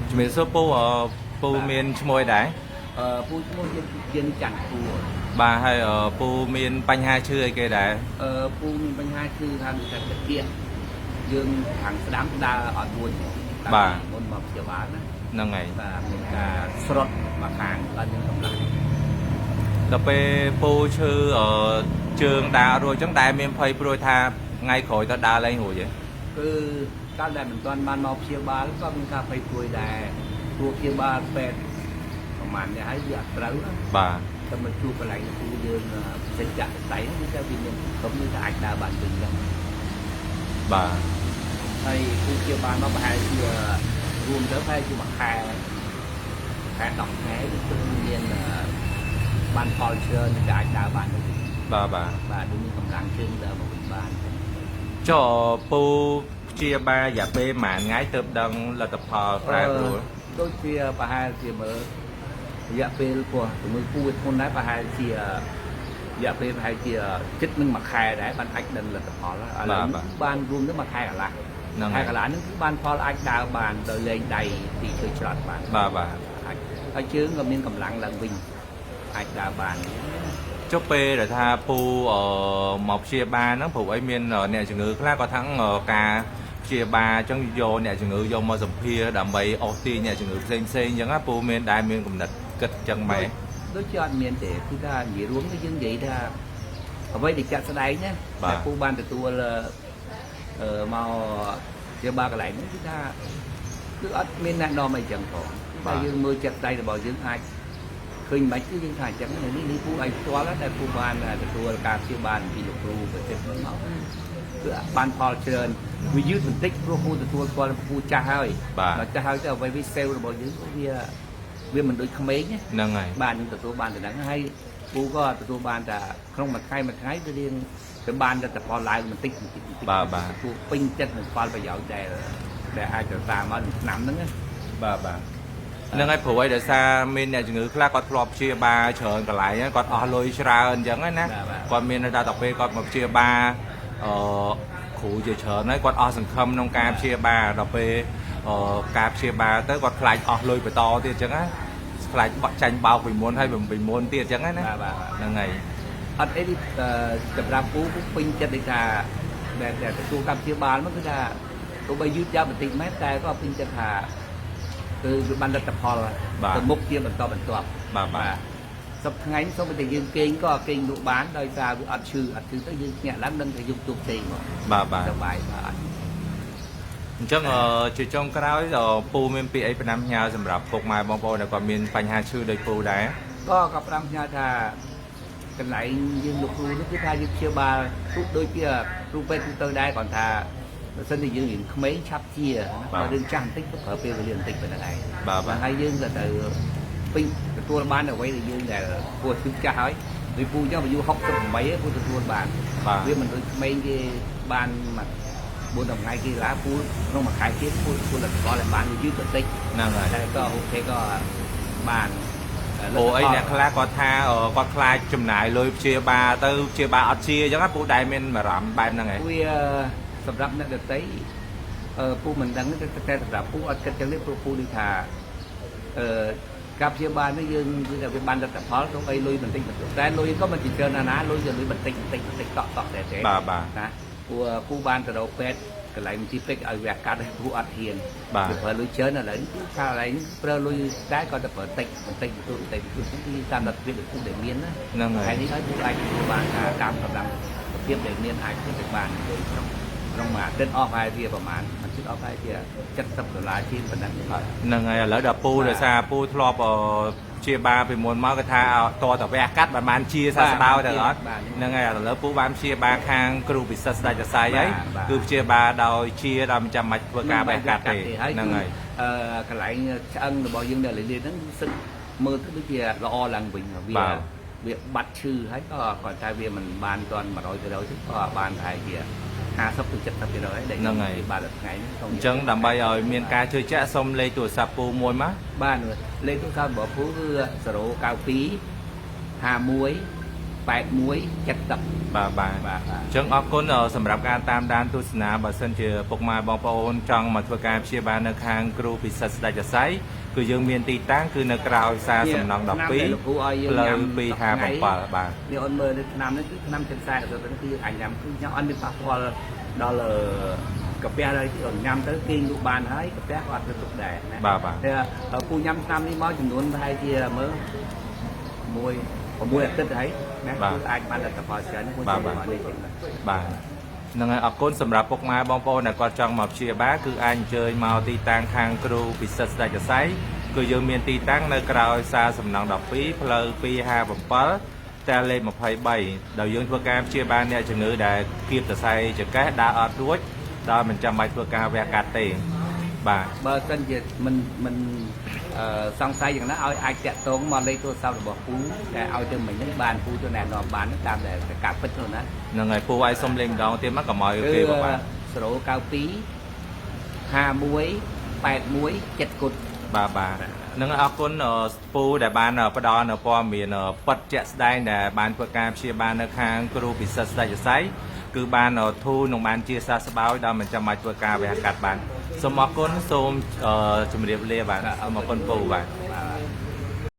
ជំរាបសួរពូអឺពូមានឈ្មោះអីដែរ អឺពូឈ្មោះជាជាច័ន្ទពូ បាទហើយអឺពូមានបញ្ហាឈឺអីគេដែរ អឺពូមានបញ្ហាគឺថាដូចថាតិចយើងខាងស្ដាំដើរអត់រួចមុនមកព្យាបាលណា ហ្នឹងហើយ បាទមានការស្រុតមកខាងអត់មានកម្លាំង ដល់ពេលពូឈឺអឺជើងដើរអត់រួចអញ្ចឹងដែរមានភ័យព្រួយថាថ្ងៃក្រោយទៅដើរលែងរួចទេ គឺកាលដែលមិនទាន់បានមកព្យាបាលក៏មានការភ័យព្រួយដែរព្រោះព្យាបាលពេទ្យប្រហែលនេះហើយវាអត់ត្រូវណា បាទ តែមកជួបកន្លែងពូយើងសេចក្ដីស្ដីហ្នឹងគឺវាមានក្រុមនេះថាអាចដើរបានវិញចឹង បាទ ហើយពូព្យាបាលមកប្រហែលជារួមទៅប្រហែលជាមួយខែខែ10ថ្ងៃគឺមានបានផលច្រើនដែលអាចដើរបានទៅវិញ បាទបាទ បាទដូចមានកម្លាំងជើងដើរមកវិញបាន ចុះពូព្យាបាលរយៈពេលប្រហែលថ្ងៃទើបដឹងលទ្ធផលប្រែប្រួល ដូចជាប្រហែលជាមើលរយៈពេលពោះជំងឺពូវាធ្ងន់ដែរប្រហែលជារយៈពេលប្រហែលជាជិតនឹងមួយខែដែរបានអាចដឹងលទ្ធផលឥឡូវបានរួមទៅមួយខែកន្លះ ហ្នឹងហើយ ខែកន្លះហ្នឹងគឺបានផលអាចដើរបានដោយលែងដៃទីធ្វើច្រត់បាន បាទបាទ អាចហើយជើងក៏មានកម្លាំងឡើងវិញអាចដើរបាន ចុះពេលដែលថាពូអឺមកព្យាបាលហ្នឹងព្រោះអីមានអ្នកជំងឺខ្លះគាត់ថាអឺការព្យាបាលអញ្ចឹងយកអ្នកជំងឺយកមកសម្ភារដើម្បីអូសទាញអ្នកជំងឺផ្សេងផ្សេងអញ្ចឹងណាពូមានដែរមានកំណត់គិតអញ្ចឹងម៉េច ដូចជាអត់មានទេគឺថានិយាយរួមគឺយើងនិយាយថាអ្វីដែលចាក់ស្ដែងណា បាទ តែពូបានទទួលអឺមកជាបាកន្លែងហ្នឹងគឺថាគឺអត់មានអ្នកនាំអីចឹងផងតែយើងមើលចាក់ស្ដែងរបស់យើងអាចឃើញមិនគឺយើងថាអញ្ចឹងនេះនេះពូឲ្យផ្ទាល់តែពូបានទទួលការព្យាបាលពីលោកគ្រូប្រសិទ្ធមកគឺបានផលច្រើនវាយឺតបន្តិចព្រោះពូទទួលស្គាល់ពូចាស់ហើយ បាទ ដល់ចាស់ហើយទៅអ្វីវាសេវរបស់យើងក៏វាវាមិនដូចក្មេងណា ហ្នឹងហើយ បាទនឹងទទួលបានតែហ្នឹងហើយពូក៏ទទួលបានតែក្នុងមួយថ្ងៃមួយថ្ងៃវារៀងទៅបានតែផលឡើងបន្តិចបន្តិចបន្តិច បាទបាទ ពូពេញចិត្តនឹងផលប្រយោជន៍ដែលដែលអាចទៅតាមមកនឹងឆ្នាំហ្នឹងណា បាទបាទហ្នឹងហើយព្រោះអីដោយសារមានអ្នកជំងឺខ្លះគាត់ធ្លាប់ព្យាបាលច្រើនកន្លែងហ្នឹងគាត់អស់លុយច្រើនអញ្ចឹងណាគាត់មានដល់តែពេលគាត់មកព្យាបាលអឺគ្រូជាច្រើនហើយគាត់អស់សង្ឃឹមក្នុងការព្យាបាលដល់ពេលអឺការព្យាបាលទៅគាត់ខ្លាចអស់លុយបន្តទៀតអញ្ចឹងណាខ្លាចបាក់ចាញ់បោកពីមុនហើយពីមុនទៀតអញ្ចឹងណា បាទបាទ ហ្នឹងហើយ អត់អីទេអឺសម្រាប់ពូពូពេញចិត្តដូចថាដែលដែលទទួលកម្មព្យាបាលមកគឺថាទោះបីយឺតយ៉ាវបន្តិចមែនតែក៏ពេញចិត្តថាគឺវាបានលទ្ធផលទៅមុខជាបន្តបន្ទាប់ បាទបាទ សប្តាហ៍ថ្ងៃនេះសូម្បីតែយើងគេងក៏គេងលក់បានដោយសារវាអត់ឈឺអត់ឈឺទៅយើងភ្ញាក់ឡើងដឹងថាយើងជួបផ្សេងមក បាទបាទ សប្បាយបាទអត់ អញ្ចឹងអឺជាចុងក្រោយអឺពូមានពាក្យអីផ្ដាំផ្ញើសម្រាប់ពុកម៉ែបងប្អូនដែលគាត់មានបញ្ហាឈឺដូចពូដែរ ក៏ក៏ផ្ដាំផ្ញើថាកន្លែងយើងលោកគ្រូនោះគឺថាយើងព្យាបាលទូដូចជាគ្រូពេទ្យទូទៅដែរគ្រាន់ថាបើសិនជាយើងរៀនក្មេងឆាប់ជាបើរឿងចាស់បន្តិចក៏ប្រើពេលវេលាបន្តិចប៉ុណ្្នឹងឯង បាទបាទ ហើយយើងក៏ទៅពេញទទួលបានអ្វីដែលយើងដែលគួរឈឺចាស់ហើយពីពូចឹងអាយុ68ឯងពូទទួលបាន បាទ វាមិនដូចក្មេងគេបានមក4ថ្ងៃគេឡាពូក្នុងមួយខែទៀតពូទទួលលទ្ធផលឲ្យបានយឺតបន្តិច ហ្នឹងហើយ តែក៏ OK ក៏បាន អូអីអ្នកខ្លះគាត់ថាអឺគាត់ខ្លាចចំណាយលុយព្យាបាលទៅព្យាបាលអត់ជាអញ្ចឹងណាពូដែរមានអារម្មណ៍បែបហ្នឹងឯង វាសម្រាប់អ្នកដទៃអឺពូមិនដឹងទេតែសម្រាប់ពូអត់គិតចឹងទេព្រោះពូដូចថាអឺការព្យាបាលនេះយើងគឺថាវាបានលទ្ធផលទោះបីលុយបន្តិចបន្តួចតែលុយក៏មិនជាច្រើនណាស់ណាលុយក៏លុយបន្តិចបន្តិចបន្តិចតក់តក់ដែរទេ បាទបាទ ណាពូពូបានទៅរកពេទ្យកន្លែងមន្ទីរពេទ្យឲ្យវះកាត់ពូអត់ហ៊ាន បាទ វាប្រើលុយច្រើនឥឡូវនេះគឺថាឥឡូវនេះប្រើលុយដែរក៏តែប្រើតិចបន្តិចបន្តួចបន្តិចបន្តួចហ្នឹងគឺតាមលទ្ធភាពដែលពូដែលមានណា ហ្នឹងហើយ ហើយនេះហើយពូអាចទទួលបានថាតាមកម្លាំងភាពដែលមានអាចធ្វើទៅបានដូចក្នុងក្នុងមួយអាទិត្យអស់ប្រហែលជាប្រហែលមួយអាទិត្យអស់ប្រហែលជា70ដុល្លារជាងប៉ុណ្ណឹងបាទ ហ្នឹងហើយឥឡូវដល់ពូដោយសារពូធ្លាប់អឺព្យាបាលពីមុនមកគាត់ថាតតវះកាត់បានបានជាសះស្បើយតែអត់ហ្នឹងហើយឥឡូវពូបានព្យាបាលខាងគ្រូពិសិដ្ឋស្ដេចសរសៃហើយគឺព្យាបាលដោយជាដោយមិនចាំបាច់ធ្វើការវះកាត់ទេ ហើយ ហ្នឹងហើយ អឺកន្លែងឆ្អឹងរបស់យើងដែលលលាហ្នឹងសឹកមើលទៅដូចជាល្អឡើងវិញវា បាទ វាបាត់ឈឺហើយក៏គាត់ថាវាមិនបានទាន់100%ទេក៏បានប្រហែលជា50ទៅ70%ហើយដែល ហ្នឹងហើយ បានដល់ថ្ងៃនេះ អញ្ចឹងដើម្បីឲ្យមានការជឿជាក់សូមលេខទូរស័ព្ទពូមួយមក បាទលេខទូរស័ព្ទរបស់ពូគឺ092 51 81 70 បាទបាទ បាទបាទ អញ្ចឹងអរគុណសម្រាប់ការតាមដានទស្សនាបើសិនជាពុកម៉ែបងប្អូនចង់មកធ្វើការព្យាបាលនៅខាងគ្រូពិសិដ្ឋស្ដេចស័យគឺយើងមានទីតាំងគឺនៅក្រោយផ្សារសំណង់12 ឆ្នាំដែលលោកគ្រូឲ្យយើង ផ្លូវ ញ៉ាំ 257បាទ នេះអូនមើលនៅឆ្នាំនេះគឺឆ្នាំចិនខ្សែទៅគឺយើងអាចញ៉ាំគឺញ៉ាំអត់មានប៉ះពាល់ដល់កាពះដល់ញ៉ាំទៅគេងលក់បានហើយកាពះក៏អត់ទៅទុកដែរណា បាទបាទ តែពូញ៉ាំឆ្នាំនេះមកចំនួនប្រហែលជាមើលមួយ6អាទិត្យហើយណាគឺអាចបានលទ្ធផលច្រើនមួយនេះចឹងបាទ បាទហ្នឹងហើយអរគុណសម្រាប់ពុកម៉ែបងប្អូនដែលគាត់ចង់មកព្យាបាលគឺអាចអញ្ជើញមកទីតាំងខាងគ្រូពិសិដ្ឋស្ដេចស័យគឺយើងមានទីតាំងនៅក្រោយផ្សារសំណង់12ផ្លូវ257តែលេខ23ដោយយើងធ្វើការព្យាបាលអ្នកជំងឺដែលគៀបសរសៃចង្កេះដើរអត់រួចដោយមិនចាំបាច់ធ្វើការវះកាត់ទេបាទ បើសិនជាមិនមិនអឺសង្ស័យយ៉ាងណាឲ្យអាចតាក់ទងមកលេខទូរស័ព្ទរបស់ពូដែលឲ្យទៅមិញហ្នឹងបានពូទៅណែនាំបានតាមដែលការពិតនោះណា ហ្នឹងហើយពូឲ្យសុំលេខម្ដងទៀតមកកុំឲ្យគេបបាទ 092 51 81 7គុត បាទបាទនឹងអរគុណពូដែលបានផ្ដល់នៅព័ត៌មានពិតជាក់ស្ដែងដែលបានធ្វើការព្យាបាលនៅខាងគ្រូពិសិដ្ឋស្ដេចស័យគឺបានធូរនិងបានជាសះស្បើយដោយមិនចាំបាច់ធ្វើការវះកាត់បានសូមអរគុណសូមជម្រាបលាបាទសូមអរគុណពូបាទ។